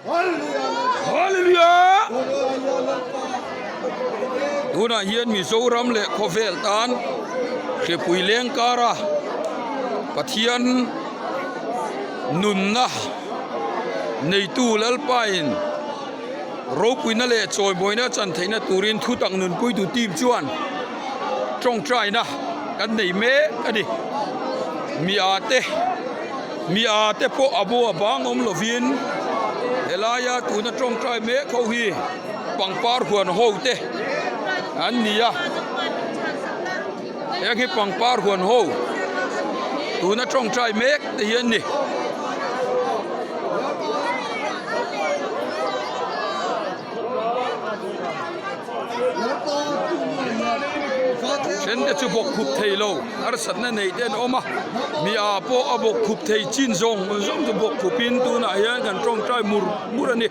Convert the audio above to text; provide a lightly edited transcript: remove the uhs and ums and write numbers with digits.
Hallelujah! Tunah hian Mizoram leh khawvel tan hripui leng kara Pathian nunna neitu Lalpain ropuina leh chawimawina chan theihna turin thutak nunpuitu team chuan tawngtaina kan nei mek a ni. Mi a te mi a te pawh a bo a bang awm lovin helaia tuna tawngtai mek ho hi pangpar huan ho te an ni a heng hi pangpar huan ho tuna tawngtai mek te hi an ni. Then te chu bawk khup thei lo harsatna nei te an awm a mi ah pawh a bawk khup thei chin zawng zawng chu bawk khup in tunah hian kan tawngtai mur mur a ni.